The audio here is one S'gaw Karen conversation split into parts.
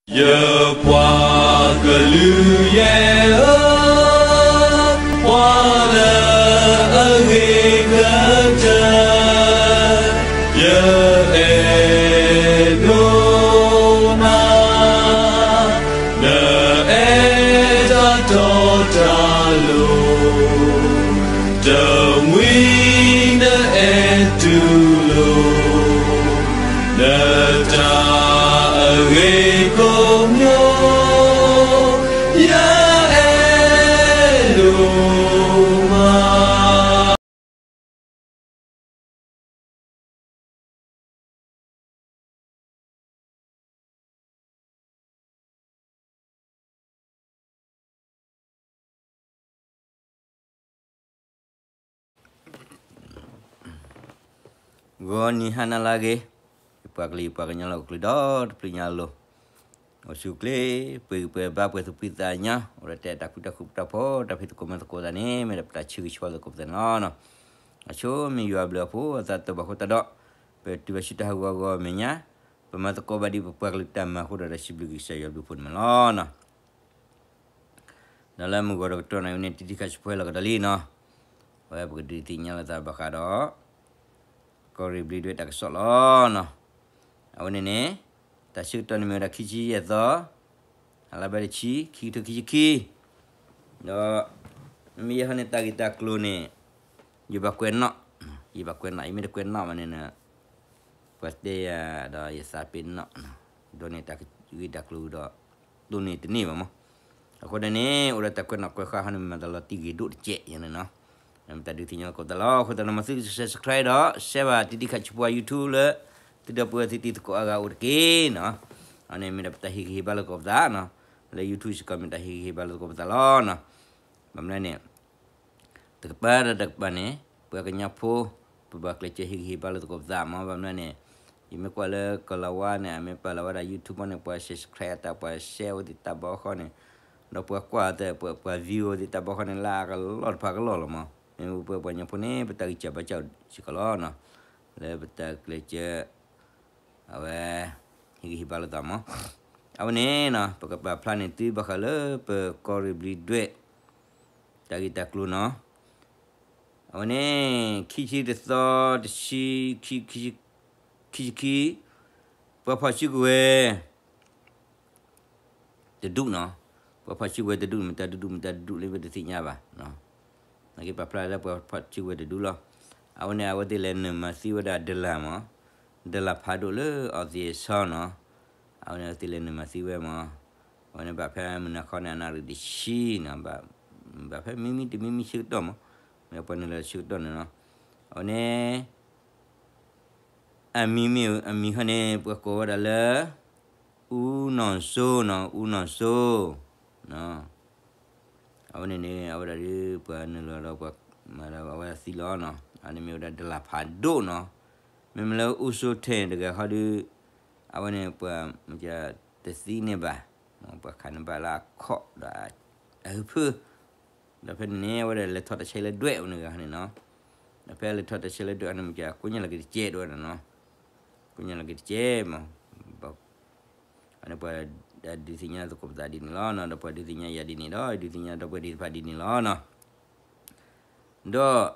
ယပှၤကလုာ်ယဲၢ်ဧၢ, ပှၤလၢအဂ့ၤကတၢၢ်, ယအဲၣ်ဒိးနၤ, နအဲၣ်တၢ်တီတၢ်လိၤ, တမှံၤနအဲၣ်တူၢ်လိာ် နတၢ်အဂ့ၤကိးမံၤ, ယအဲၣ်ဒိးမး. ဂီၤနံၤဟါနၤလၢအဂ့ၤ, ယပှၤကလုာ်ယပှၤကညီလၢဟီၣ်ခိၣ်ဒီတဖျၢၣ်ညါအလိၤ, အိၣ်ဆူၣ်အိၣ်ချ့, ပှဲၤဂံၢ်ပှဲၤဘါ ပှဲၤသူၣ်ဖှံသးညီ, အိၣ်ဒီးတၢ်အဲၣ်တၢ်ကွံတၢ်ဃူတၢ်ဖိး တၢ်ဖံးသကိးမၤသကိးသးန့ၣ် မ့ၢ်ဒၣ်ပတၢ်ဆၢဂ့ၤဆၢဝါသကိးပသးန့ၣ်လီၤ. အဆိမ့ၢ်ယွၤအဘျုးအဖှိၣ်အသးတဘၣ်အဃိသတးဒီး, ပတုၤဘၣ်ဆူတၢ်ဟးဂီၤအဂီၢ်အမဲာ်ညါ, ပမၤသကိးဘၣ်ဒ်ပပှၤကလုာ်တၢ်မၤအဃိဒီး တၢ်စံးဘျုးကစၢ်ယွၤအဘျုးအဖှိၣ်န့ၣ်လီၤ. ဒီးလၢမုၢ်ဂီၤဒီးကတီၢ်န့ၣ် အဝဲန့ၣ် တံၤတံၤခးဆူၣ်ဖဲလီၤကဒီးလံနီၤ, အဝဲပကဒုးသ့ၣ်ညါလိာ်သးဘၣ်ဃးဒီး ကီၢ်ရ့ၣ်ဘျံးဒွဲၣ်တၢ်ကစီၣ်လီၤနီၤ. အဝဲန့ၣ်န့ၣ် တၢ်ဆၢကတီၢ်န့ၣ်မ့ၢ်ဝဲဒၣ် ခံဆံယဲၢ်သီ, အလါဘဲတဆံ, ခံကထိခံဆံခံ, ဒီး မ့ၢ်ယဲၢ်ဟီန့ၣ် တၢ်ဂ့ၢ်တၢ်ကျိၤန့ၣ် ယဘၣ်ကွဲးနီၣ်, ယဘၣ်ကွဲးနီၣ်, ယမ့ၢ်တကွဲးနီၣ်ဘၣ်န့ၣ် ပှၤတဲယၤဒီးယသးပ့ၤနီၣ်, ဒိးန့ၢ်တၢ်ဂ့ၢ်တၢ်ကျိၤဒီး ဒိးန့ၢ်တန့ၢ်ဘၣ်မး. အဃိန့ၣ်န့ၣ် အိၣ်ဒီးတၢ်ကွဲးနီၣ်ကွဲးဃါဟီန့ၣ် မၤတၢ်လီၤတံၢ်ဂ့ၤဒိၣ်တကဲးယဲန့ၣ်နီၤ. တၢ်ဒုးသ့ၣ်ညါသကိးသးလီၤ. အဃိသတးဒီး မ်သု subscribe ဒီး share ဘၣ် တံၤတံၤခးဆူၣ်ဖဲ YouTube လၢ သုဒီပုၢ်ဝဲၢ်သုတံၤသကိးအါဂၤအိၣ်တက့ၢ်နီၤ. အန့ၣ်မ့ၢ်ဒၣ်ပတၢ်ဟ့ၣ်ဂံၢ်ဟ့ၣ်ဘါလိာ်သကိးပသးနီၤ. လၢ YouTube စ့ၢ်ကီးမ့ၢ်တၢ်ဟ့ၣ်ဂံၢ်ဟ့ၣ်ဘါလိာ်သကိးပသးလီၤနီၤ. ဘၣ်မနုၤန့ၣ် တကပၤဒီးတကပၤန့ၣ် ပှၤကညီဖိ ပဘၣ်ကျဲးစၢးဟ့ၣ်ဂံၢ်ဟ့ၣ်ဘါလိာ်သကိးပသးမး. ဘၣ်မနုၤန့ၣ် ယမ့ၢ်ကွၢ်လၢကီၢ်လၤဝါန့ၣ် အမ့ၢ်ပာ်လီၤဝဲဒၣ် YouTube န့ၣ် ပှၤ subscribe အတၢ် ပှၤ share ဝဲသ့ၣ်တၢ်ဘီဃီန့ၣ်, ဒီးပှၤကွၢ်အသး ပှၤ view ဝဲသ့ၣ်တၢ်ဘီဃီန့ၣ် လၢအကလီၢ်တဖၣ်ကလီၢ်လီၤမး. မ့ၢ်ပှၤကညီဖိန့ၣ် ပတၢ်ဂံၢ်စၢ်ဘါစၢ်စ့ၢ်ကီးလီၤနီၤ. လၢပတၢ်ကျဲးစၢး အဝဲ ဟ့ၣ်ဂံၢ်ဟ့ၣ်ဘါလိာ်သးမး. အဝဲန့ၣ်နီၤ ပကပာ်ဖျါန့ၢ်သုဘၣ်ဃးလၢပကီၢ်ရ့ၣ်ဘျံးဒွဲၣ် တၢ်ဂ့ၢ်တၢ်ကျိၤနီၤ. အဝဲန့ၣ် ခံဆံတသီ တဆံ ခံဆံခံ ပှၤဖီၣ်စုကဝဲၤ တဒူၣ်နီၤ. ပှၤဖီၣ်စုကဝဲၤတဒူၣ် မတၤဒူၣ်ဒူၣ် မတၤဒူၣ်ဒူၣ်လၢပတသ့ၣ်ညါဘၣ်. နာ်က့ပာ်ဖျါလၢပှၤဖီၣ်စုကဝဲၤတဒူၣ်လီၤ. အဝဲန့ၣ် အဝဲသ့ၣ်လဲၤနုာ်မၤသံဝဲဒၣ် dollar မး, dollar ဖးဒိၣ်လၢအီသံးအဆီနီၤ. အဝဲန့ၣ်အဝဲသ့ၣ်လဲၤနုာ်မၤသံဝဲမး. အဝဲန့ၣ်ဘၣ်ဖဲမုၢ်နၤခီန့ၣ် အနၣ်ရံၣ်တဆံနီၤ, ဘၣ်ဖဲမံမံတမံမံဆၢကတီၢ်မး, မ့ၢ်ပှၤနုာ်လီၤဆၢကတီၢ်န့ၣ်နီၤ. အဝဲန့ၣ် အမံၤမ့ၢ်အမံၤခီန့ၣ် ပှၤကိးဝဲဒၣ်လၢ အူနီၢ်စိနီၤ, အူနီၢ်စိ. အဝဲန့ၣ်န့ၣ် အဝဲဒၣ်ဒ်ပှၤနုာ်လီၤဒီးပှၤမၤဒီးအဝဲသံလီၤနီၤ. အန့ၣ်မ့ၢ်ဝဲဒၣ် dollar ဖးဒိၣ်နီၤ. မ့မ့ၢ်လၢအူစိထဲတဂၤဃီဒီး အဝဲန့ၣ်ပှၤ တသံန့ၢ်ဘၣ်, ပှၤခးန့ၢ်ဘၣ်လၢအခီၣ်ဒီးအဟၢဖၢ ဒီးဖဲန့ၣ်န့ၣ် အဝဲဒၣ်လဲၤထီၣ်တၢ်ဆဲးလၢဒွဲၣ်ဝဲန့ၣ်ဂၤန့ၣ်နီၤ. ဒီးဖဲလဲၤထီၣ်တၢ်ဆဲးလၢဒွဲၣ်န့ၣ် မ့ၢ်ကကိညၢ်လီၤက့ၤတကဲးဒိၣ်ဝဲန့ၣ်နီၤ. ကိညၢ်လီၤက့ၤတကဲးမး. အန့ၣ်ပှၤဒုးသ့ၣ်ညါသကိးပသးဒ်န့ၣ်လီၤနီၤ. ဒီးပှၤဒုးသ့ၣ်ညါယၤဒ်န့ၣ်ဒီး ဒုးသ့ၣ်ညါဒီပုၢ်ဝဲၢ်သ့ၣ်တဖၣ်ဒ်န့ၣ်လီၤနီၤ. ဒီး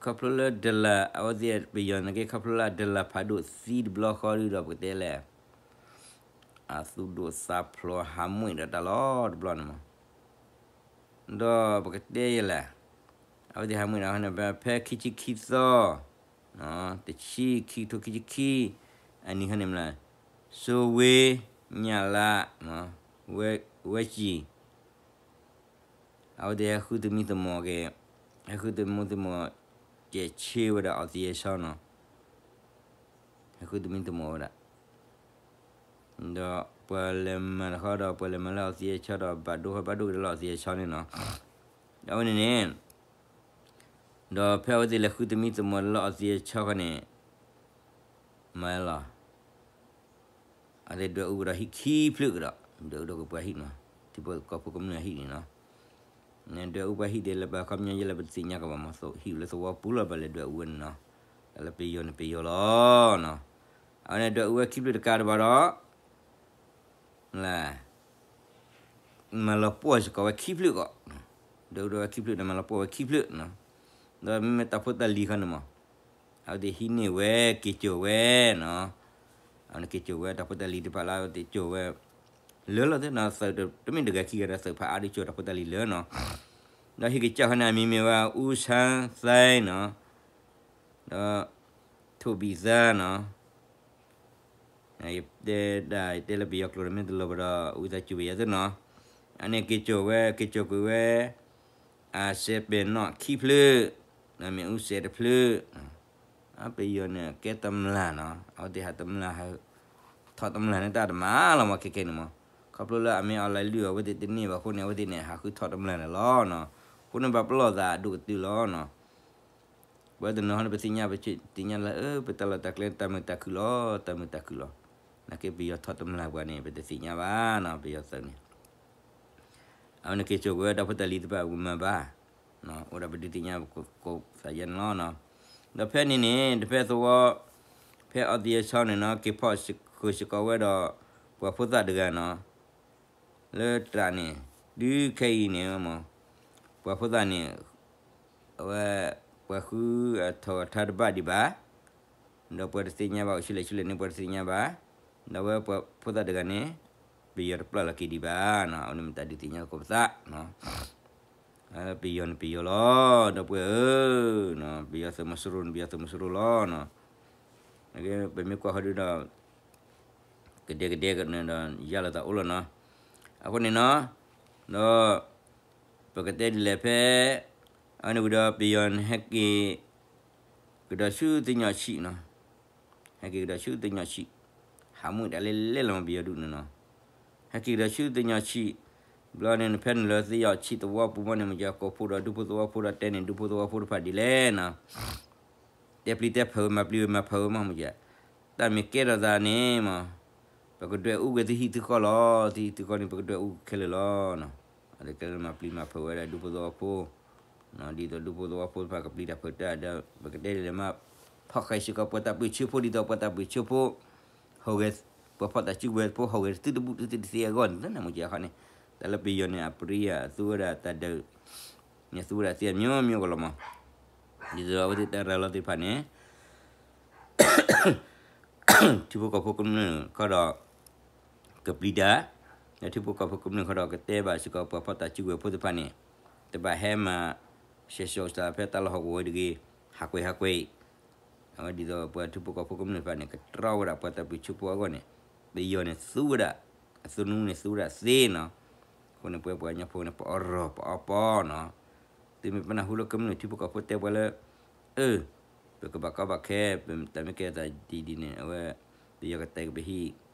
ခီဖျိလၢ dollar အဝဲသ့ၣ်ပယီၤနာ်က့ ခီဖျိလၢ dollar ဖးဒိၣ်သံတဘျီဃီဒီး ပကတဲလဲၣ် အသူၣ်ဒိၣ်သးဖျိးဟးမှံၣ်ဒီးတၢ်လီၤတဘျီန့ၣ်မး. ဒီးပကတဲယဲလဲၣ်, အဝဲသ့ၣ်ဟးမှံၣ်ဒီးန့ၣ် ဖဲခံဆံခံသီ, တဆံ ခံကထိခံဆံခံ အနံၤဟီန့ၣ်မး, စိဝ့ ညၣ်လး ဝဲကံ အဝဲသ့ၣ်ဟဲဃုသမံသမိးက့ၤ, ဟဲဃုသမံသမိး ကဲးဆ့ဝဲဒၣ်အီသံးအဆီနီၤ. ဟဲဃုသမံသမိးဝဲဒၣ် ဒီးပှၤလဲၤမၤတခီဒီး ပှၤလဲၤမၤလၢအီသံးအဆီဒီး ဘၣ်ဒိဟဲဘၣ်ဒိက့ၤလၢအီသံးအဆီန့ၣ်နီၤ. အဝဲန့ၣ်န့ၣ် ဒီးဖဲအဝဲသ့ၣ်လဲၤဃုသမံသမိးလၢအီသံးအဆီခီန့ၣ် မၤလီၤ အဝဲသ့ၣ်ဒွဲၣ်အူကဒီးဟံၣ်ခံဖျၢၣ်ကဒီး, ဒွဲၣ်အူဒီးကပှၤဟံၣ်နီၤ, ထံဖိကီၢ်ဖိကမျၢၢ်ဟံၣ်န့ၣ်နီၤ. ဒွဲၣ်အူပှၤဟံၣ်ဒ်လဲၣ်ဘၣ် ခီပညီယဲလဲၣ်ပတသ့ၣ်ညါကဘၣ်မး, ဟံၣ်လၢသဝီပူၤလီၤ ဘၣ်လဲၤဒွဲၣ်အူဝဲန့ၣ်နီၤ. တၢ်လၢပယီၤန့ၣ်ပယီၤလီၤနီၤ. အဝဲန့ၣ်ဒွဲၣ်အူဝဲခံဖျၢၣ်တကးတဘၣ်ဒီး မၤလီၤပှီၢ်စ့ၢ်ကီးဝဲခံဖျၢၣ်ကီး, ဒွဲၣ်အူဒွဲၣ်ဝဲခံဖျၢၣ်ဒီးမၤလီၤပှီၢ်ဝဲခံဖျၢၣ်နီၤ, ဒီးမ့မ့ၢ်တၢ်ဖိတၢ်လံၤခီန့ၣ်မး, အဝဲသ့ၣ်ဟံးန့ၢ်ဝဲက့ၤစိာ်ဝဲနီၤ, အဝဲန့ၣ်က့ၤစိာ်ဝဲတၢ်ဖိတၢ်လံၤတဖၣ်လၢအဝဲသ့ၣ်စိာ်ဝဲ လၢလီၤသ့ၣ်နီၤ, သုးတမ့ၢ်တဂၤခံဂၤဒီးသုးဖးအါဒုးစိာ်တၢ်ဖိတၢ်လံၤလၢနီၤ, ဒီးဟံၣ်ကစၢ်ခီန့ၣ် အမံၤမ့ၢ်ဝဲ အူဆၣ်သဲနီၤ, ဒီး ထိၣ်ဘံၣ်သၣ်နီၤ, ယတဲဒၣ် ယတဲလၢပယီၤကျိာ်ဒီးမ့ၢ်တလီၤဘၣ်ဒီး ဝံသးစူၤပယီၤသ့ၣ်နီၤ, အန့ၣ်က့ၤစိာ်ဝဲ က့ၤစိာ်ကွံာ်ဝဲ အစဲးပဲာ်နီၣ်ခံဖျၢၣ်, မ့ၣ်အူစဲးတဖျၢၣ်, ပယီၤန့ၣ်ကဲတမျၢ်နီၤ, အဝဲသ့ၣ်ဟးတမျၢ် ထီၣ်တမျၢ်န့ၣ်တၢ်တမၤလီၤမးခဲခဲန့ၣ်မး, ခီဖျိလၢအမ့ၢ်အီၤလဲၤလုၢ်အီၤအဝဲသ့ၣ်တန့ၢ်ဘၣ်အဃိန့ၣ် အဝဲသ့ၣ်န့ၣ် ဟးဃုထီၣ်တမျၢ်န့ၣ်လီၤနီၤ, အဃိန့ၣ်ဘၣ်ပလီၢ်သးအဒိၣ်ကတၢၢ်လီၤနီၤ, ပဝဲတနီၤဟီန့ၣ် ပသ့ၣ်ညါပသ့ၣ်ညါလၢ ပတၢ်လီၢ်တၢ်ကျဲတၢ်မုာ်တၢ်ခုၣ်လီၤ, တၢ်မုာ်တၢ်ခုၣ်လီၤ, နာ်က့ပယီၤထီၣ်တမျၢ်ပှၤန့ၣ် ပတသ့ၣ်ညါဘၣ်နီၤ, ပယီၤသုးန့ၣ် အဝဲန့ၣ်က့ၤစိာ်ကွံာ်ဝဲတၢ်ဖိတၢ်လံၤတဖၣ်ပမၤဘၣ်, အိၣ်ဒၣ်ပဒုးသ့ၣ်ညါပကိးသးယဲန့ၣ်လီၤနီၤ, ဒီးဖဲန့ၣ်န့ၣ် တဖဲသဝီ ဖဲအီသံးအဆီန့ၣ်နီၤ က့ၤဖီၣ်ဃုာ်စ့ၢ်ကီးဝဲဒီး ပှၤဖိသၣ်တဂၤနီၤ, လၢတၢ်န့ၣ် တုၤခဲအံၤန့ၣ်မး ပှၤဖိသၣ်န့ၣ် အဝဲ ပှၤဃုအထီၣ်အထါတဘၣ်ဒံးဘၣ်, ဒီးပှၤတသ့ၣ်ညါဘၣ်အိၣ်ဆူၣ်လဲၣ်ဆူၣ်လဲၣ်န့ၣ် ပှၤတသ့ၣ်ညါဘၣ်, ဒီးအဝဲပှၤဖိသၣ်တဂၤန့ၣ် ပယီၤတပျၢ်လီၤက့ၤဒံးဘၣ်နီၤ, အဝဲန့ၣ်မ့ၢ်တၢ်ဒုးသ့ၣ်ညါသကိးပသးနီၤ, ပယီၤန့ၣ်ပယီၤလီၤ, ဒီပုၢ်ဝဲၢ်ဧၢ, ပယီၤသုးမီၤစိရိၤန့ၣ် ပယီၤသုးမီၤစိရိၤလီၤနီၤ, ပမ့ၢ်ကွၢ်ဃီဒုဒီး ကဒဲကဒဲကန့ၣ်ဒီး ယါလီၤသးအိၣ်လီၤနီၤ, အဃိန့ၣ်နီၤ, ဒီး ပကတဲဒ်လဲၣ်ဖဲ အန့ၣ်ဝံၤဒီးပယီၤန့ၣ်ဟဲက့ၤ ကဒီးဆူသညီၣ်ဆံးနီၤ, ဟဲက့ၤကဒီးဆူသညီၣ်ဆံး, ဟးမုၢ်တၢ်လဲၣ်လဲၣ်လီၤမးပယီၤဒုးန့ၣ်နီၤ, ဟဲက့ၤကဒီးဆူသညီၣ်ဆံး, ဘျီန့ၣ် ဖဲန့ၣ်လၢသညီၣ်ဆံးသဝီပူၤမးန့ၣ် မ့ၢ်ကကိးဖိဒီးဒူဖိသဝီဖိဒီးတဲန့ၣ် ဒူဖိသဝီဖိတဖၣ်ဒ်လဲၣ်နီၤ တဲပျံၤတဲဖုးဝဲ မၤပျံၤဝဲမၤဖုးဝဲမးမ့ၢ်က, တၢ်မ့ၢ်ကဲထီၣ်သးန့ၣ်မး, ပကဒွဲၣ်အူကွံာ်သုဟံၣ်သုဃီလီၤ, သုဟံၣ်သုဃီန့ၣ် ပကဒွဲၣ်အူခဲလၢာ်လီၤ. အကဲလၢမၤပျံၤမၤဖုးဝဲဒၣ်ဒူဖိသဝီဖိ, ဒ်သိးဒူဖိသဝီဖိတဖၣ်ကပျံၤတၢ်ဖုးတၢ်ဒီး ပကတဲဒ်လဲၣ်မး, ဖီၣ်ဃဲစ့ၢ်ကီးပှၤတၢ်ပၢဆၢဖိ ဒ်သိးပှၤတၢ်ပၢဆၢဖိ ဟီၣ်ဂဲၤ, ပှၤဖီၣ်တၢ်စုကဝဲၤဖိ ဟီၣ်ဂဲၤတသုတဘူၣ်တသုတသ့အဂီၢ်န့ၣ် သနာ်က့အခီန့ၣ်, တၢ်လၢပယီၤန့ၣ် အပျံၤအသူဝဲဒၣ်တၢ်ဒုး, န့ၣ်သူဝဲဒၣ်သ့အမျိုးမျိုးကလီၤမး, ဒ်သိးအဝဲသ့ၣ်တၢ်ရၤလီၤသ့ၣ်တဖၣ်န့ၣ် ထံဖိကီၢ်ဖိကမျၢၢ်ခီဒီး ကပျံၤတၢ်, ဒီးထံဖိကီၢ်ဖိကမျၢၢ်ခီဒီး ကတဲဘၣ်စ့ၢ်ကီးပှၤဖီၣ်တၢ်စုကဝဲၤဖိသ့ၣ်တဖၣ်န့ၣ်, တဘၣ်ဟဲမၤ ရှဲရှီစးဖဲတၢ်လီၢ်ဟီၣ်ကဝီၤတဂ့ၤ, ဟးကွံာ်ဟးကွံာ်, အဝဲဒ်သိးပှၤထံဖိကီၢ်ဖိကမျၢၢ်တဖၣ်န့ၣ် ကတြီဝဲဒၣ်ပှၤတၢ်ပၢဆှၢဖိအဂီၢ်န့ၣ်, ပယီၤန့ၣ်သူဝဲဒၣ်, အသနူန့ၣ်သူဝဲဒၣ်သ့နီၤ, အဃိန့ၣ်ပဝဲပှၤကညီဖိန့ၣ် ပအီၣ်ရီၢ်ပအီၣ်ပီနီၤ, သုမ့ၢ်ပနၢ်ဟူလၢကမျၢၢ်ထံဖိကီၢ်ဖိတဲပှၤလၢ, အၢ, ပကဘၣ်ကီဘၣ်ခဲ, ပတၢ်မ့ၢ်ကဲသးဒ်ဒ်န့ၣ် အဝဲ, ပယီၤကတဲာ်ကပဟံၣ် ဒီး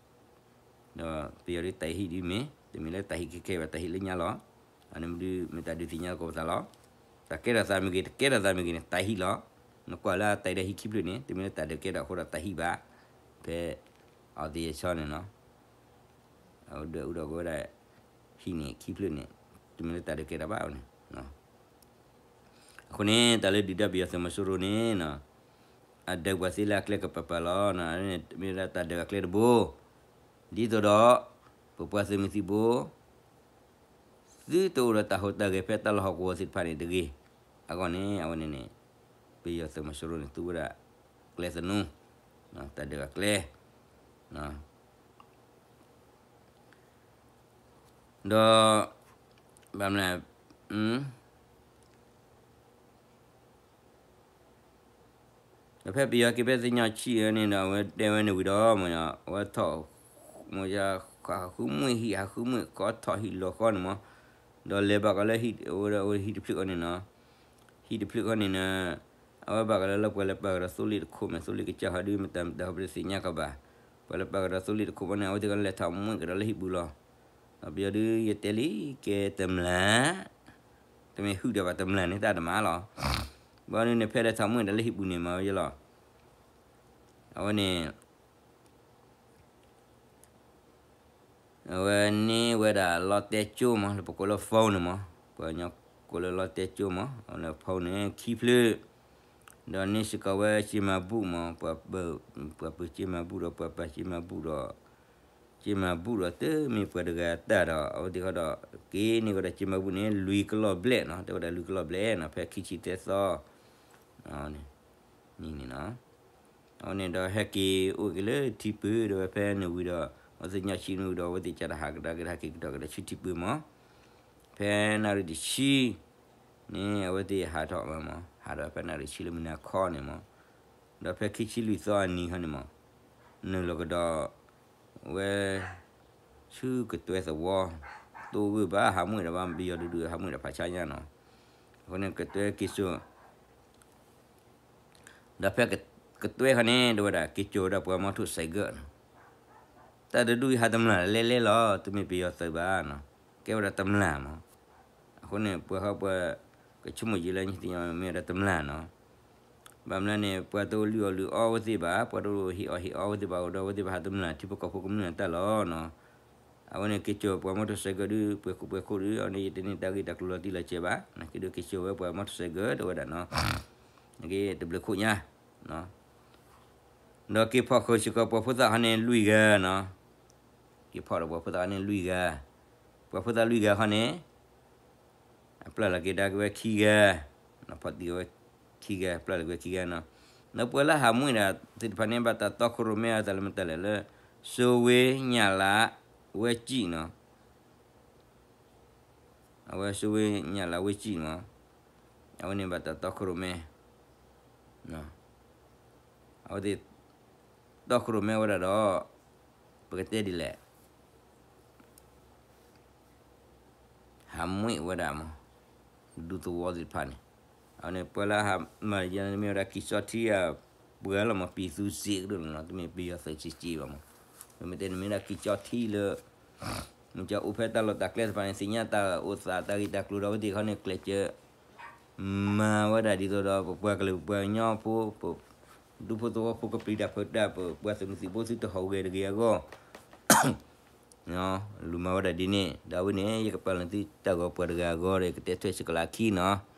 ပယီၤဒုးတၢ်ဟံၣ်ဒ်မ့ၢ်, တမ့ၢ်လၢတၢ်ဟံၣ်ကဲကဲဘၣ်တၢ်ဟံၣ်လၢညါလီၤ. အန့ၣ်မ့ၢ်ဒုးမ့ၢ်တၢ်ဒုးသ့ၣ်ညါသကိးပသးလီၤ. တၢ်ကဲထီၣ်သးမ့ၢ်ဂ့ၤ တကဲထီၣ်သးမ့ၢ်ဂ့ၤန့ၣ် တၢ်ဟံၣ်လီၤ. နကွၢ်လၢအတၢ်ဒုးဟံၣ်ခံဖျၢၣ်န့ၣ် တမ့ၢ်လၢတၢ်ဒုးကဲထီၣ်အဃိဒီးတၢ်ဟံၣ်ဘၣ်. ဖဲ အီသံးအဆီန့ၣ်နီၤ အဒွဲၣ်အူဒီးကဝဲဒၣ် ဟံၣ်န့ၣ်ခံဖျၢၣ်န့ၣ် တမ့ၢ်လၢတၢ်ဒုးကဲထီၣ်ဘၣ်အဝဲန့ၣ် အဃိန့ၣ် တၢ်လၢဒုၣ်ဒါပယီၤသုးမီၤစိရိၤန့ၣ် အဒုးပှၤသ့လၢအကျဲကပၤပၤလီၤ. မ့ၢ်ဒၣ်တၢ်ဒုးအကျဲတဘိ ဒ်သိးဒီး ပပှၤသုးမုၢ်သံၣ်ဘိ သုတအိၣ်ဒီးတၢ်ဟူးတၢ်ဂဲၤဖဲတၢ်လီၢ်ဟီၣ်ကဝီၤသ့ၣ်တဖၣ်န့ၣ်တဂ့ၤ. အဂီၢ်န့ၣ် အဝဲန့ၣ်န့ၣ် ပယီၤသုးမီၤစိရိၤန့ၣ် သူဝဲဒၣ်ကျဲသနူ တၢ်ဒုးအကျဲ ဒီး ဘၣ်မနုၤ ဒီးဖဲပယီၤက့ၤဖဲသ့ၣ်ညါဆံၣ်အန့ၣ်ဒီး အဝဲတဲဝဲန့ၣ်ဝံၤဒီး မ့ၢ်အဝဲထီၣ် မ့ၢ်ဟးဃုမုၢ်ဟံၣ် ဟးဃုမုၢ်ဃီထီၣ်ဟံၣ်လီၤဃီန့ၣ်မ့ၢ် ဒီးလဲၤဘၣ်ကီးလၢဟံၣ်တဖျၢၣ်ဃီန့ၣ်နီၤ ဟံၣ်တဖျၢၣ်ဃီန့ၣ်နီၤ အဝဲဘၣ်ကီးလၢလၢပှၤလၢပာ်ကဒီးသိလ့ၣ်တခိၣ်မ့ၢ် သိလ့ၣ်ကစၢ်ဃီဒုး မ့ၢ်တၢ်မ့ၢ်တၢ်ဟီပတသ့ၣ်ညါကဘၣ် ပှၤလၢပာ်ကဒီးသိလ့ၣ်တခိၣ်ဘီန့ၣ် အဝဲသ့ၣ်ကလဲၤထီၣ်မှံကဒီးလၢဟံၣ်ပူၤလီၤ. ဒီးပယီၤဒုးယတဲလံ ကဲတမျၢ် တမ့ၢ်ဟုၣ်ဒီးဘၣ်တမျၢ်န့ၣ်တၢ်တမၤလီၤ. ဘီဒုးန့ၣ်ဖဲလဲၤထီၣ်မှံဒီးလၢဟံၣ်ပူၤန့ၣ်မၤဝဲယလီၤ. အဝဲန့ၣ် အဝဲန့ၢ်ဝဲဒၣ်လီတဲကၠိမး လၢပကိးလၢ phone န့ၣ်မး ပှၤကညီကိးလၢလီတဲကၠိမး အဝဲန့ၣ် phone န့ၣ် ခံဖျၢၣ် ဒီးန့ၢ်စ့ၢ်ကီးဝဲစ့မၤဘူၣ်မး, ပှၤပုၢ်စ့မၤဘူၣ်ဒီး ပှၤပၢ်စ့မၤဘူၣ်ဒီး, စ့မၤဘူၣ်ဒီး တမ့ၢ်ပှၤတဂၤတၢ်ဒီး အဝဲသ့ၣ်ဃီဒီး က့ၤန့ၢ်ဝဲဒၣ်စ့မၤဘူၣ်န့ၣ် လွံၢ်ကလီၢ်ဘျဲၣ်နီၤ, တဲဝဲဒၣ်လွံၢ်ကလီၢ်ဘျဲၣ်နီၤ, ဖဲခံဆံသၢသီ နံၤန့ၣ်နီၤ. အဝဲန့ၣ်ဒီးဟဲက့ၤအိၣ်က့ၤလၢထံပူၤ ဒီးဝဲဖဲန့ၣ်ဝံၤဒီး အဝဲသ့ၣ်ညၣ်ဆံန့ၣ်ဝံၤဒီး အဝဲသ့ၣ်ကးတၢ်ဟးကဒါက့ၤ ဟဲက့ၤကဒီးက့ၤဒီးဆူထံပူၤမး, ဖဲနၣ်ရံၣ်တဆံန့ၣ် အဝဲသ့ၣ်ဟးထီၣ်ဝဲမး, ဟးဒီးဖဲနၣ်ရံၣ်ဆံလၢမုၢ်နၤခီန့ၣ်မး, ဒီးဖဲခံဆံလွံၢ်သီအနံၤခီန့ၣ်မး, နုာ်လီၤကဒီး ဝဲ ဆူကတွဲသဝီ, တအိၣ်ဂၢၢ်ဘၣ် ဟးမူၣ်ဒီးဘၣ် ပယီၤတဒူၣ်ဟးမူၣ်ဒီးဖးဆါညါနီၤ. အဃိန့ၣ်ကတွဲက့ၤစိာ် ဒီးဖဲကတွဲခီန့ၣ် တဲဝဲဒၣ် က့ၤစိာ်ဝဲဒၣ်ပှၤမီထိၣ်စဲးကၢးနီၤ, တၢ်တဒူၣ်အံၤဟးတမျၢ်လဲၤလဲၤလီၤ, တမ့ၢ်ပယီၤသုးဘၣ်နီၤ, ကဲဝဲဒၣ်တမျၢ်မး. အဃိန့ၣ် ပှၤဃီပှၤကဆိကမိၣ်ယံာ်လၢ နသ့ၣ်ညါမ့ၢ်ဝဲဒၣ်တမျၢ်နီၤ. ဘၣ်မနုၤန့ၣ် ပှၤတအိၣ်လုၢ်အီၣ်လုၢ်အီအဝဲသ့ၣ်ဘၣ်, ပှၤတအိၣ်ဟ့ၣ်အီၣ်ဟ့ၣ်အီအဝဲသ့ၣ်ဘၣ်, ဒီးအဝဲသ့ၣ်ဘၣ်ဟးတမျၢ်ထံဖိကီၢ်ဖိကမျၢၢ်တၢ်လီၤနီၤ. အဝဲန့ၣ် က့ၤစိာ်ပှၤမီထိၣ်စဲးကၢးဒုး ပှဲၤခိၣ်ပှဲၤခိၣ်ဒုး အဝဲန့ၣ် ယတန့ၢ်တၢ်ဂ့ၢ်တၢ်ကျိၤလီၤတံၢ်လီၤဆဲးဘၣ်, နာ်က့ဒုးက့ၤစိာ်ဝဲပှၤမီထိၣ်စဲးကၢး တဲဝဲဒၣ်နီၤ, နာ်က့တဘျုးခိၣ်ညါ ဒီးက့ၤဖီၣ်ဃုာ်စ့ၢ်ကီးပှၤဖိသၣ်ခီန့ၣ်လွံၢ်ဂၤနီၤ, က့ၤဖီၣ်ဒီးပှၤဖိသၣ်ခီန့ၣ်လွံၢ်ဂၤ, ပှၤဖိသၣ်လွံၢ်ဂၤခီန့ၣ် အပျၢ်လီၤက့ၤဒါက့ၤဝဲခံဂၤ, ဖီၣ်တံၢ်က့ၤဝဲခံဂၤ, ပျၢ်လီၤက့ၤဝဲခံဂၤနီၤ. ဒီးပှၤလၢဟးမူၣ်ဒၣ်သ့ၣ်တဖၣ်န့ၣ် ဘၣ်တၢ်တီခိၣ်ရိၣ်မဲအသးလၢမတၤလဲၣ်လၢ စိဝ့ညၣ်လးဝဲကံၣ်နီၤ. အဝဲစိဝ့ညၣ်လးဝဲကံၣ်မး, အဝဲန့ၣ်ဘၣ်တၢ်တီခိၣ်ရိၣ်မဲ, အဝဲသ့ၣ် တီခိၣ်ရိၣ်မဲဝဲဒၣ်ဒီး ပကတဲဒ်လဲၣ် ဟးမူၣ်ဝဲဒၣ်မး, ဒူသဝီသ့ၣ်တဖၣ်န့ၣ်, အဝဲန့ၣ်ပှၤလၢဟးမၤယၤန့ၣ် မ့ၢ်ဝဲဒၣ်ကံၢ်စီထံအပှၤလီၤမး, ပံၤသူစ့ကဒိၣ်လီၤနီၤ, တမ့ၢ်ပယီၤသုးစ့က့ဘၣ်မး. မ့မ့ၢ်တဲန့ၣ်မ့ၢ်ဒၣ်ကံၢ်စီထံလၢ မ့ၢ်ကအိၣ်ဖဲတၢ်လီၢ်တၢ်ကျဲသ့ၣ်တဖၣ်န့ၣ် သ့ၣ်ညါတၢ်အိၣ်သးတၢ်ဂ့ၢ်တၢ်ကျိၤဒီး အဝဲသ့ၣ်ခီန့ၣ် ကျဲးစၢး မၤဝဲဒၣ်ဒ်သိးဒီး ပပှၤကလုာ်ပပှၤကညီဖိ ပဒူဖိသဝီဖိကပျံၤတၢ်ဖုးတၢ် ပပှၤသုးမုၢ်သံၣ်ဘိသုတဟီၣ်ဂဲၤတဂ့ၤအဂီၢ် လူၤမၤဝဲဒၣ်ဒ်န့ၣ်, ဒီးဝဲန့ၣ် ယကပာ်လီၤသုတၢ်ဂီၤပှၤတဂၤအဂီၢ်ဒီး ယကတဲထွဲစ့ၢ်ကီးလၢအခံနီၤ.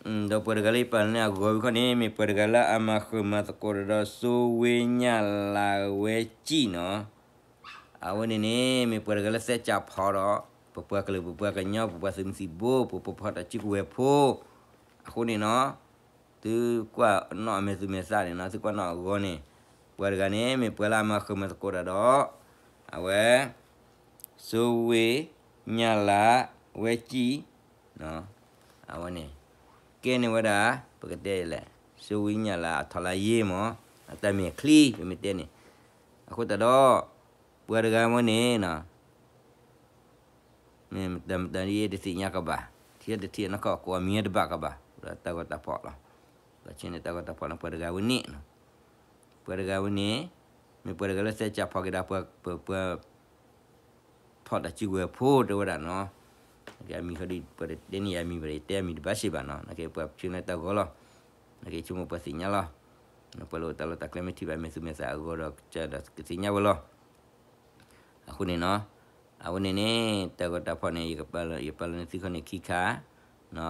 ဒီးပှၤတဂၤလၢယပာ်လီၤန့ၢ်အဂီၤဝံၤခီန့ၣ် မ့ၢ်ပှၤတဂၤလၢအမၤဃုာ်မၤသကိးတၢ်ဒီး စိဝ့ညၣ်လးဝဲကံၣ်နီၤ. အဝဲန့ၣ်န့ၣ် မ့ၢ်ပှၤတဂၤလၢသဲစးဖီဒီး ပပှၤကလုာ် ပပှၤကညီ ပပှၤသုးမုၢ်သံၣ်ဘိ ပပှၤဖီၣ်တၢ်စုကဝဲၤဖိ အဃိန့ၣ်နီၤ, သုကွၢ်နီၣ်အမဲာ်သူမဲာ်သးန့ၣ်နီၤ, သုကွၢ်နီၣ်အဂီၢ်န့ၣ်, ပှၤတဂၤန့ၣ် မ့ၢ်ပှၤလၢအမၤဃုာ်မၤသကိးတၢ်ဒီး အဝဲ စိဝ့ညၣ်လးဝဲကံၣ် အဝဲန့ၣ် ကဲန့ၢ်ဝဲဒၣ် ပကတဲလဲၣ် စိဝ့ညၣ်လးအထီၣ်လၢယ့မး အတၢ်မဲာ်ချံ ပမ့ၢ်တဲန့ၣ်, အဃိသတးဒီး ပှၤတဂၤဝဲန့ၣ်နီၤ မ့ၢ်တၢ်မတၤဒ်ယဲတသ့ၣ်ညါကဘၣ်, ထံတထံၣ်နီၢ်ကီၢ်ကိးအမံၤတဘၣ်ကဘၣ်, ဒီးတၢ်ဂီၤတၢ်ဖီၣ်လီၤ, ဒီးဆ့န့ၣ်တၢ်ဂီၤတၢ်ဖီၣ်န့ၣ် ပှၤတဂၤဝဲန့ၣ်နီၤ, ပှၤတဂၤဝဲန့ၣ် မ့ၢ်ပှၤတဂၤလၢသဲစးဖီက့ၤဒီးပှၤ ပပှၤ ဖီၣ်တၢ်စုကဝဲၤဖိတဲဝဲဒၣ်နီၤ, နာ်က့အမံၤဃီဒီး ပှၤတတဲန့ၢ်ယၤမံၤဘၣ်ဒီး ယတဲအမံၤတဘၣ်စ့ၢ်ဘၣ်နီၤ, နာ်က့ပှၤဆှၢန့ၢ်တၢ်ဂီၤလီၤ, နာ်က့ဆိကမိၣ်ပှၤသ့ၣ်ညါလီၤ, ပှၤလၢအိၣ်တၢ်လီၢ်တၢ်ကျဲမ့ၢ်ထံၣ်ဘၣ်မဲာ်သူမဲာ်သးအဂီၢ်ဒီး ကသ့ၣ်ညါဝဲလီၤ. အဃိန့ၣ်နီၤ, အဝဲန့ၣ်န့ၣ် တၢ်ဂီၤတၢ်ဖီၣ်န့ၣ် ယကပာ်လီၤန့ၢ်သုခီန့ၣ်ခံခါ,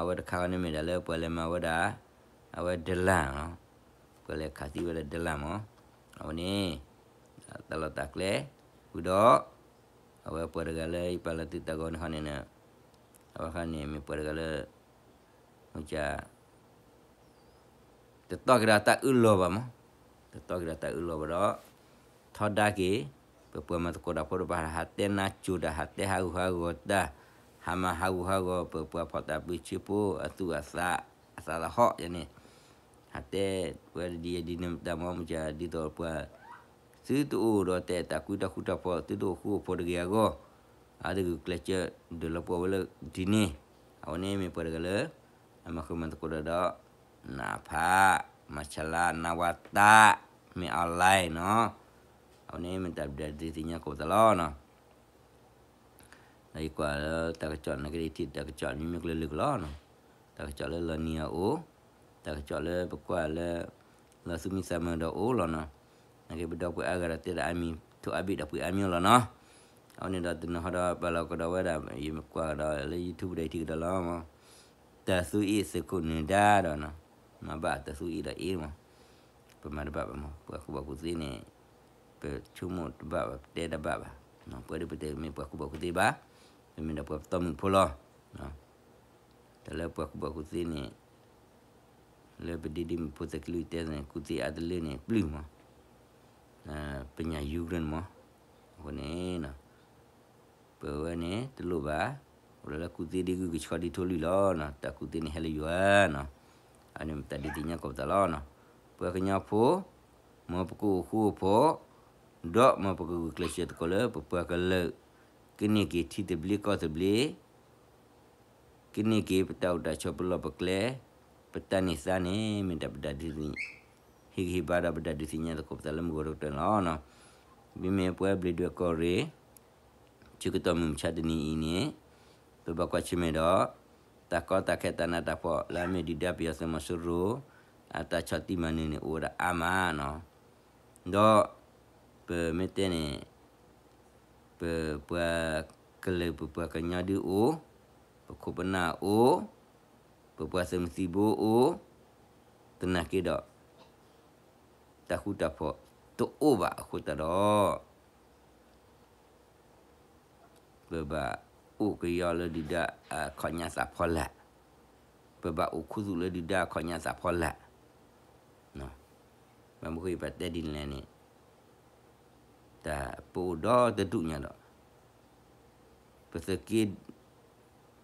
အဝဲတခါခီန့ၣ်မ့ၢ်ဒၣ်လၢပှၤလဲၤမၤဝဲဒၣ် အဝဲဒလၣ်နီၤ, ပှၤလဲၤခးသံဝဲဒၣ်ဒလၣ်မး, အဝဲန့ၣ် တၢ်လီၢ်တၢ်ကျဲ ဝံၤဒီး အဝဲပှၤတဂၤလၢယပာ်လီၤသုတၢ်ဂီၤန့ၣ်ခီန့ၣ်, အဝဲခီန့ၣ်မ့ၢ်ပှၤတဂၤလၢ မ့ၢ်က တတီၢ်က့ၤဒီးတၢ်အၢၣ်လီၤဘၣ်မး, တတီၢ်က့ၤဒီးတၢ်အၢၣ်လီၤဘၣ်ဒီး ထီဒါက့ၤ ပပှၤမၤသကိးတၢ်ဖိတဖၣ် ဟးတဲနါစိၤတၢ် ဟးတဲဟးဂူာ်ဟးဂီၤတၢ်, ဟးမၤဟးဂူာ်ဟးဂီၤ ပပှၤဖီၣ်တၢ်ဘုဆ့ဖိ အသူၣ်အသး အသးသဟီၣ်ယၤန့ၣ်, ဟးတဲဝဲဒ်ယဲဒ်န့ၣ်တၢ်မ့ၢ်မ့ၢ်က ဒ်သိးပှၤ သုတအိၣ်ဒီးတဲတၢ်ကွံတၢ်ဃူတၢ်ဖိး သုတအိၣ်ဃူအိၣ်ဖိးတဂ့ၤအဂီၢ်, အဝဲသ့ၣ်ဂုာ်ကျဲးစၢးဒုးလီၤပှီၢ်ဝဲလၢဒ်န့ၣ်, အဝဲန့ၣ်မ့ၢ်ပှၤတဂၤလၢ အမၤဃုာ်မၤသကိးတၢ်ဒီး နဖး မၤဆလါ နဝတ မ့ၢ် online နီၤ, အဝဲန့ၣ်မ့ၢ်တၢ်ဘျၢဒ်သ့ၣ်ညါကိးပသးလီၤနီၤ. ဒီးယကွၢ်လၢတၢ်ကစီၣ်နာ်က့ဒ်ထံၣ်တၢ်ကစီၣ်မ့မ့ၢ်ကလုာ်ကလုာ်ကလီနီၤ, တၢ်ကစီၣ်လၢလီၤနံၤအအိၣ်, တၢ်ကစီၣ်လၢပကွၢ်လၢ လီၤသူၣ်မံသးမုာ်ဒီးအိၣ်လီၤနီၤ, နာ်က့ပဒီပုၢ်ဝဲၢ်အါဂၤဒီးတဲဒၣ်အါမံၤ ထိးအါဘ့ၣ်ဒီးပှ့ၤအါမၠိလီၤနီၤ. အဝဲန့ၣ်ဒီးတနီၤဟီဒီး ပာ်လီၤကဒီးဝဲဒၣ် ယမ့ၢ်ကွၢ်ကဒီးလၢ YouTube ဒီးယထံၣ်ကဒီးလီၤ. တၢ်သူအ့ၣ်သုးခိၣ်နၢၤဒါဒီးနီၤ, မၤဘၣ်တၢ်သူအ့ၣ်ဒီးအ့ၣ်မး, ပမၤတဘၣ်ဘၣ်မး, ပှၤကူၣ်ဘၣ်ကူၣ်သ့န့ၣ် ပဆိကမိၣ်တဘၣ်ဘၣ်, ပတဲတဘၣ်ဘၣ်. ပဝဲဒၣ်ပတမ့ၢ်ပှၤကူၣ်ဘၣ်ကူၣ်သ့ဘၣ်, ပမ့ၢ်ဒီးပှၤပတီၢ်မုၢ်ဖိလီၤ. တၢ်လၢပှၤကူၣ်ဘၣ်ကူၣ်သ့န့ၣ် လၢပဒ့ဒ့မုၣ်ဖိသၢကလုာ်တဲန့ၣ် ကူၣ်သ့အါတလၢန့ၣ် ပျုၢ်မး, ပညၣ်ယူၤကရၢၢ်န့ၣ်မး. အဃိန့ၣ် ပဝဲန့ၣ်တလိၣ်ဘၣ်, အိၣ်လၢကူၣ်သ့ဒ်ဂုၢ်ကဆှီဒ်ထိၣ်လွံၢ်လီၤနီၤ, တၢ်ကူၣ်သ့န့ၣ်ဟဲလၢယွၤနီၤ. အန့ၣ်မ့ၢ်တၢ်ဒုးသ့ၣ်ညါကိးပသးလီၤနီၤ. ပှၤကညီဖိ, မ်ပကအိၣ်ဃူအိၣ်ဖိး, ဒီးမ်ပကဂုာ်ကျဲးစၢးသကိးလၢပပှၤကလုာ်, ကန့ၢ်က့ၤထံသဘျ့ကီၢ်သဘျ့ ကန့ၢ်က့ၤပတၢ်အိၣ်တၢ်ဆိးပလီၢ်ပကျဲ, ပတၢ်န့ၢ်သါန့ၣ် မ့ၢ်ဒၣ်ပတၢ်ဒုးသ့ၣ်ညါ, ဟ့ၣ်ဂံၢ်ဟ့ၣ်ဘါဒီးပတၢ်ဒုးသ့ၣ်ညါသကိးပသးလၢမုၢ်ဂီၤတကတၢၢ်န့ၣ်လီၤ. မ့မ့ၢ်ပဝဲဘျ့းဒွဲၣ်ကီၢ်ရ့ၣ် ဆၢကတီၢ်မုၢ်မဆါတနံၤအံၤန့ၣ် ပဘၣ်ကွၢ်ဆၢၣ်မဲာ်ဒီး တၢ်ကီတၢ်ခဲတၢ်နးတၢ်ဖှီၣ်လၢအမ့ၢ်ဒုၣ်ဒါပယီၤသုးမီၤစိရိၤ အတၢ်ဆီၣ်တံၢ်မၤနၢၤန့ၣ် အိၣ်ဝဲဒၣ်အါမးနီၤ. ဒီးပမ့ၢ်တဲန့ၣ် ပပှၤကလုာ် ပပှၤကညီဒုအိၣ်, ပခိၣ်ပနၢ်အိၣ်, ပပှၤသုးမုၢ်သံၣ်ဘိအိၣ်, သနာ်က့ဒီး တၢ်ဃူတၢ်ဖိးတအိၣ်ဘၣ်အဃိသတးဒီး ပဘၣ်အိၣ်ကယီလၢဒုၣ်ဒါအခီၣ်ညါသးဖီလာ်, ပဘၣ်အိၣ်ခူသူၣ်လၢဒုၣ်ဒါအခီၣ်ညါသးဖီလာ်. ဘၣ်မနုၤအဃိပတဲဒ်န့ၣ်လဲၣ်န့ၣ်, တၢ်ပအိၣ်ဒီတဒူၣ်ညါဒီး ပသုးက့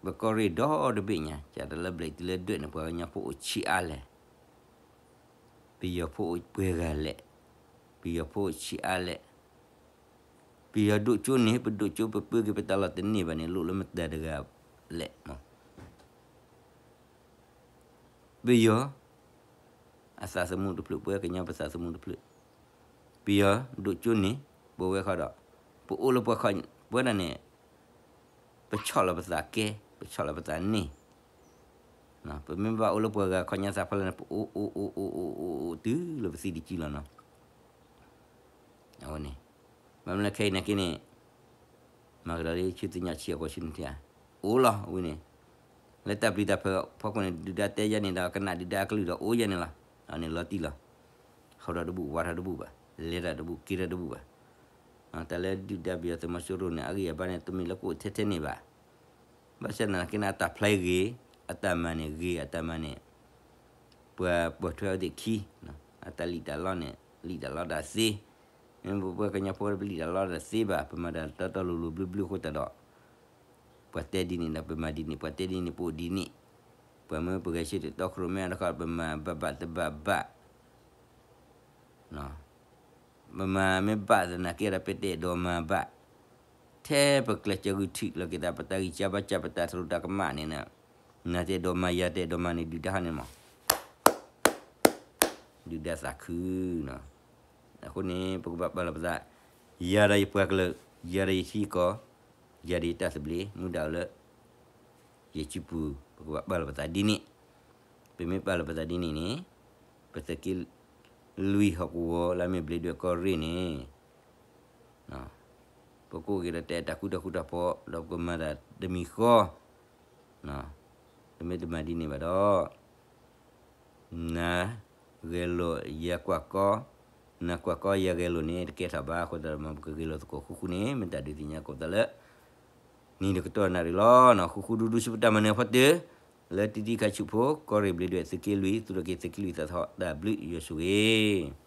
ပကီၢ်ရ့ၣ်ဒီတဘ့ၣ်ညါ ကတၢၢ်လၢဘျဲၣ်တုၤလၢဒွဲၣ်န့ၣ် ပှၤကညီဖိအိၣ်ဆံးအါလဲၣ်, ပယီၤဖိအိၣ်ပှဲၤဂၤလဲၣ်, ပယီၤဖိအိၣ်ဆံးအါလဲၣ်, ပယီၤဒိၣ်ကၠိန့ၣ် ပဒိၣ်ကၠိပပၢက့ၤပတၢ်လီၢ်တန့ၢ်ဘၣ်န့ၣ် လိၣ်လၢမတၤတဂၤလဲၣ်မး. ပယီၤ အသးသမူတဖျၢၣ် ပဝဲကညီပသးသမူတဖျၢၣ်, ပယီၤဒိၣ်ကၠိန့ၣ် ပဝဲဃီဒီး ပအိၣ်လၢပှၤခီ ပဝဲဒၣ်န့ၣ် ပဆီၣ်လီၤပသးကဲ ပဆီၣ်လီၤပသးန့ၣ်, ပမ့ၢ်ဘၣ်အိၣ်လၢပှၤဂၤခီၣ်ညါသးဖီလာ်န့ၣ် ပအိၣ်အိၣ်အိၣ်အိၣ်အိၣ်အိၣ်အိၣ်တုၤလၢပသံတစုလီၤနီၤ. အဝဲန့ၣ် ဘၣ်မနုၤလဲၣ်ခဲအံၤနာ်က့န့ၣ် မၤကဒီးလၢဆူသ့ၣ်ညါဆံးအဃိဆူန့ၣ်ထံဧါ, အိၣ်လီၤဝံၤန့ၣ်, လၢတၢ်ပျံၤတၢ်ဖုးဖီခိၣ်န့ၣ် ဒုၣ်ဒါတဲယဲန့ၣ်ဒီး ကနၣ်ဒုၣ်ဒါအကလုၢ်ဒီးအိၣ်ယဲန့ၣ်လီၤ. အန့ၣ်လီၤတံၢ်လီၤ, ဟီထီၣ်တဘူၣ် ဝါထီၣ်တဘူၣ်ဘၣ်, လဲၤတၢ်တဘူၣ် က့ၤထီၣ်တဘူၣ်ဘၣ်. တၢ်လၢဒုၣ်ဒါပယီၤသုးမီၤစိရိၤန့ၣ် အဂံၢ်အဘါန့ၣ် တမ့ၢ်လၢကအိၣ်ထဲထဲန့ၣ်ဘၣ်. ဘၣ်ဆၣ်သနာ်က့န့ၣ် အတၢ်ဖျါဂ့ၤ, အတၢ်မၤန့ၣ်ဂ့ၤ, အတၢ်မၤန့ၣ် ပှၤပိာ်ထွဲအဝဲသ့ၣ်ခံ, အတၢ်လံၣ်တၢ်လီန့ၣ် လံၣ်တၢ်လီတၢ်သ့, မ့မ့ၢ်ပဝဲကညီဖိပလံၣ်တၢ်လီတၢ်သ့ဘၣ်, ပမၤတၢ်တီတီလိၤလိၤဘျုးဘျုးအဃိသတးဒီး ပှၤတဲဒ်န့ၣ်ဒီး ပမၤဒ်န့ၣ်, ပှၤတဲဒ်န့ၣ် ပအိၣ်ဒ်န့ၣ်, ပှၤမၢပဂဲၤဆၢထၢၣ်တီခိၣ်ရိၣ်မဲအါတခီ ပမၤဘၣ်ဘၣ်တဘၣ်ဘၣ် ပမၤမ့ၢ်ဘၣ်သနာ်က့ဒီး ပတအဲၣ်ဒိးမၤဘၣ်, ထဲပကျဲးစၢးဂုာ်ထံးလီၤက့ၤသး ပတၢ်ဂံၢ်စၢ်ဘါစၢ် ပတၢ်သရူးတၢ်ကမၣ်န့ၣ်, နတအဲၣ်ဒိးမၤ ယၤတအဲၣ်ဒိးမၤန့ၣ် ဒုၣ်ဒါဟီန့ၣ်မး ဒုၣ်ဒါသးခုနီၤ. အဃိန့ၣ် ပကဘၣ်ပာ်လီၤပသး, ယၤဒီးယပှၤကလုာ်, ယၤဒီးယထံယကီၢ်, ယၤဒီးယတၢ်သဘျ့ မူဒါအိၣ်လၢ ယစုပူၤ ပကဘၣ်ပာ်လီၤပသးဒ်န့ၣ်, ပမ့ၢ်ပာ်လီၤပသးဒ်န့ၣ်န့ၣ်, ပသုးက့လွံၢ်ဟီၣ်ကဝီၤလၢအမ့ၢ်ဘျ့းဒွဲၣ်ကီၢ်ရ့ၣ်န့ၣ် ပကအိၣ်က့ၤဒီးတၢ်အဲၣ်တၢ်ဃူတၢ်ဃူတၢ်ဖိး ဒီးပကမၤတၢ်တမံၤဃီ, ပမ့ၢ်တမၤဒ်န့ၣ်ဘၣ်ဒီး နၤဂဲၤလိာ်ယၤကွၢ်ကီ, နၤကွၢ်ကီယၤဂဲၤလိာ်န့ၣ် တကဲထီၣ်ဘၣ်. အဃိသတးဒီး မ်ပကဂဲၤလိာ်သကိးဃူဃူန့ၣ် မ့ၢ်တၢ်ဒုးသ့ၣ်ညါကိးပသးလၢ နံၤတကတီၢ်နၣ်ရံၣ်လီၤ. ဃူဃူဒူဒူဆူပတၢ်မၤနၢၤအဖီတၢၢ် လၢတံၤတံၤခါဆူၣ်ဖိ ကီၢ်ရ့ၣ်ဘျ့းဒွဲၣ်သုးက့လွံၢ် သူၣ်ထီၣ်က့ၤသုးက့လွံၢ်သးသဟီၣ် တၢ်ဘျုးယွၤဆိၣ်ဂ့ၤ